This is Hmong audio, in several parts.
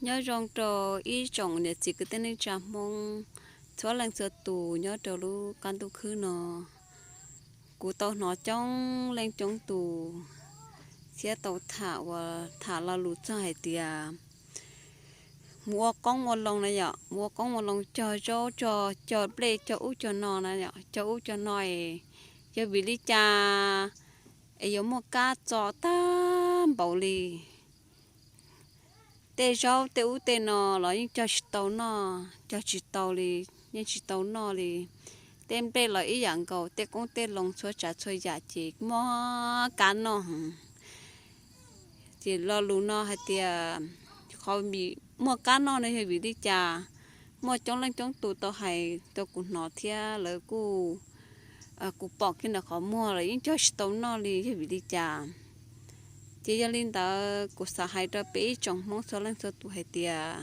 Nyob zoo rau ib tsoom niam txiv kwv tij neej tsa Hmoob txhua leej txhua tus nyob rau lub qab ntuj khwb no. Kuv tau hnov coob leej coob tus thiab tau tham uas tham lo lus txog hais tias mus ua qoob ua loo na yom, mus ua qoob ua loo cog zaub cog, cog nplej cog ub cog no na yom, cog ub cog no es yog vim li cas es yuav muaj kab txo tag npaum li. Tej zaub tej ub tej no los yeej cog tsis tau noj, cog tsis tau li, yeej tsis tau noj li. Tej nplej los ib yam nkaus, tej qoob tej loo txhua tsav txhua yam ces muaj kab noj heev. Ces lo lus no hais tias qhov vim muaj kab noj no yog vim li cas, muaj coob leej coob tus tau hais rau kuv hnov thiab lawv kuj, kuv pom kiag ntawm qhov muag los yeej cog tsis tau noj li yog vim li cas. Ces yog li ntawd kuv xav hais rau peb ib tsoom Hmoob txhua leej txhua tus hais tias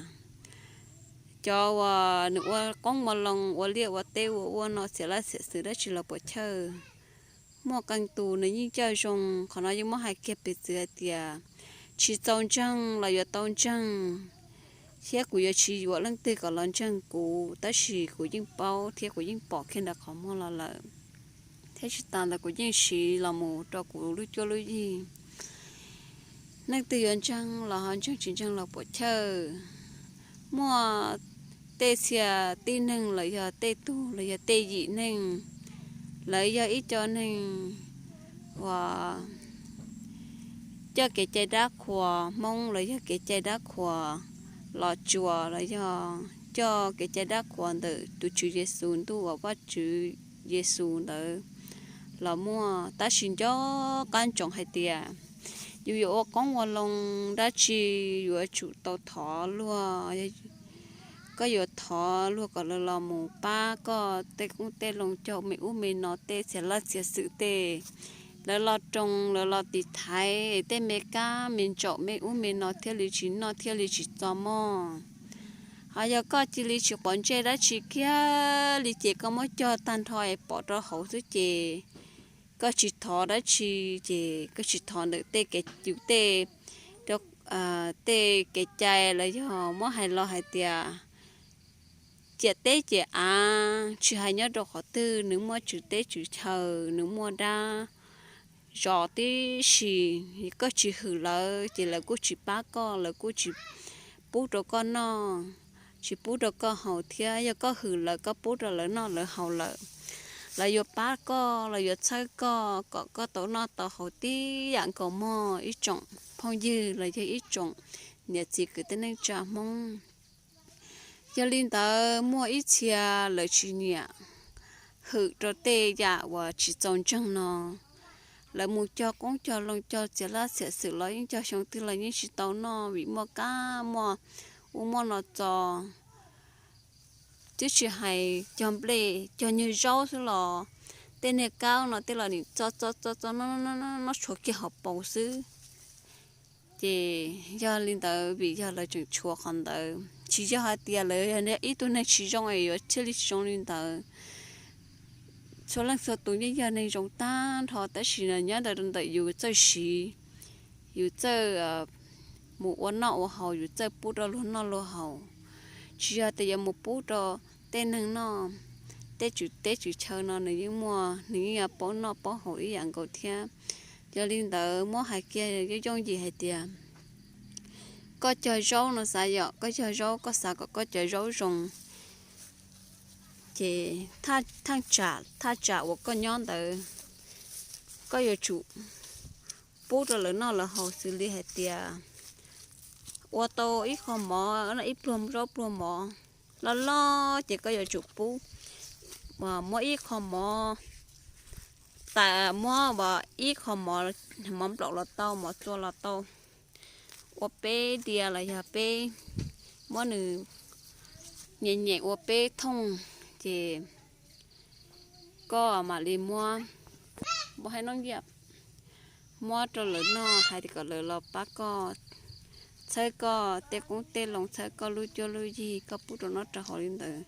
cov uas nws ua qoob ua loo ua liaj ua teb ua ua no txiav laj txiav xwm dab tsi los puam chawj, muaj qee tus nws yeej coj zoo. Qhov no yeej muab hais kiag piv txwv hais tias tsis txaus ntseeg los yuav tau ntseeg, thiab kuv yuav tsis yuam leej twg kom los ntseeg kuv, tab sis kuv yeej paub thiab kuv yeej pom kiag ntawm qhov muag los lawm, thiab tsis tas ntawd kuv yeej siv los mus rau kuv lub cuab lub yig. Leej twg yuav ntseeg los ho ntseeg, tsis ntseeg los puam chawj. Muaj tej txhia tib neeg los yog tej tug los yog tej yim neeg, lawv yog ib co neeg uas coj kev cai dab qhuas Hmoob los yog kev cai dab qhuas Los Tsuas los yog coj kev cai dab qhuas ntawm tus Tswv Yexus ntuj uas Vajtswv Yexus ntawd los muaj, tab sis nco qab ntsoov hais tias yus yuav ua qoob ua loo dab tsi yuav tsum tau thov luag. Koj yuav thov luag kom lawv los mus pab koj tej qoob tej loo cog me ub me no tej txhia laj txhia xwm tej. Lawv los roos, lawv los tiv thaiv tej me kab me ntsaum me ub me no thiaj li tsis noj thiaj li tsis txo mog. Ho yog koj cia li tsis quav ntsej dab tsi kiag li ces koj muab cog tag nrho es pov rau hauv xwb ces koj tsis thov dab tsi, ces koj tsis thov ntawm tej kev cai, tej kev cai los yog muab hais los hais tias ciam teb ciam av, tsis hais nyob rau qhov twg nws muaj tswv teb tswv chaw, nws muaj dab zos tib si, koj tsis hwm lawv ces lawv kuj tsis pab koj, lawv kuj tsis pub rau koj noj, tsis pub rau koj haus thiab. Yog koj hwm lawv, koj pub rau lawv noj lawv haus lawm, lawv yuav pab koj, lawv yuav txhawb koj kom koj tau noj tau haus tib yam nkaus mog ib tsoom phooj ywg los yog ib tsoom niam txiv kwv tij neej tsa Hmoob. Yog li ntawd muaj ib txhia lawv tsis nyiam, hwm rau tej yam uas tsis txaus ntseeg no, lawv mus cog qoob cog loo cog txiav laj txiav xwm los yeej cog xyoo twg los yeej tsis tau noj vim muaj kab muaj ub muaj no txo. Twb tsis hais cog nplej, cog nyuag zaub xwb los tej niag kab no tej los nim txo txo txo txo noj tshuav kiag hauv paus xwb. Ces yog li ntawd vim yog lawv tseem tshuav qhov ntawd, tsis yog hais tias lawv yog ib tug neeg tsis zoo es yuav thiaj li tsis zoo li ntawd. Txhua leej txhua tus yeej yog neeg zoo tag nrho, tab sis nyob ntawm ntawm yus txawj siv, yus txawj mus ua noj ua haus, yus txawj pub rau luag noj luag haus. Tsis yog tias yuav mus pub rau tej neeg noj, tej tswv teb tswv chaw no nws yeej muaj, nws yeej yuav paub noj paub haus ib yam nkaus thiab. Yog li ntawd muab hais kiag yooj yooj yim hais tias koj cog zaub no xav yom, koj cog zaub koj xav kom koj cov zaub zoo, ces thaj tsam uas koj nyob ntawd koj yuav tsum pub rau lawv noj lawv haus xws li hais tias ua tau ib qho mov, ib pluag zaub pluag mov loj loj ces koj yuav tsum pub, muab ib qho mov, tas muab ib qho mov, mov nplaum los tau, mov txua los tau, ua peb diav los yog peb, muab nws nyem nyem ua peb thooj, ces koj mam li muab, muab hais noj yam, muab rau lawv noj, hais tias kom lawv los pab koj, txhawb koj tej qoob tej loo, txhawb koj lub cuab lub yig, koj pub rau noj rau haus li ntawd.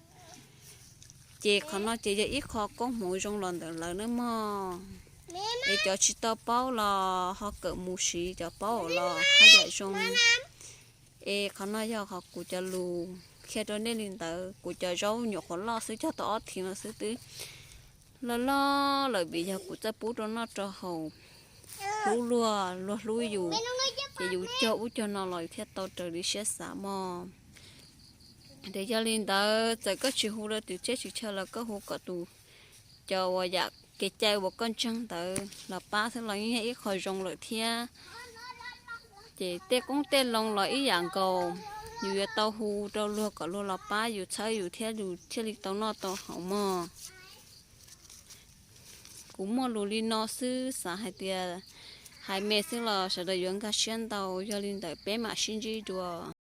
Ces qhov no ces yog ib qho koob hmoov zoo los ntawm lawv nawb mog. Es cov tsis tau paub los ho kawm mus siv, cov paub los haj yam zoo. Es qhov no yog qhov kuv cov lus qhia rau nej li ntawd. Kuv cov zaub nyuam qhuav loj xwb, cog tau ob thiv no xwb twb loj loj lawm vim yog kuv txawj pub rau noj rau haus, hlub luag, luag hlub yus, ces yus cog ub cog no los yus thiaj tau raws li siab xav mog. Ces yog li ntawd, txawm koj tsis hu rau tus tsiaj tsiv chaw los koj hu kom tus, cov uas yam kev cai uas koj ntseeg ntawd los pab xwb los yeej yog ib qho zoo lawm thiab. Ces tej qoob tej loo los ib yam nkaus, yus yuav tau hu rau luag kom luag los pab yus txhawb yus thiab yus thiaj li tau noj tau haus mog. Kuv muaj lus li no xwb, xav hais tias hais me xwb los sawv daws yuav nkag siab ntau. Yog li ntawd peb mam sib ntsib dua.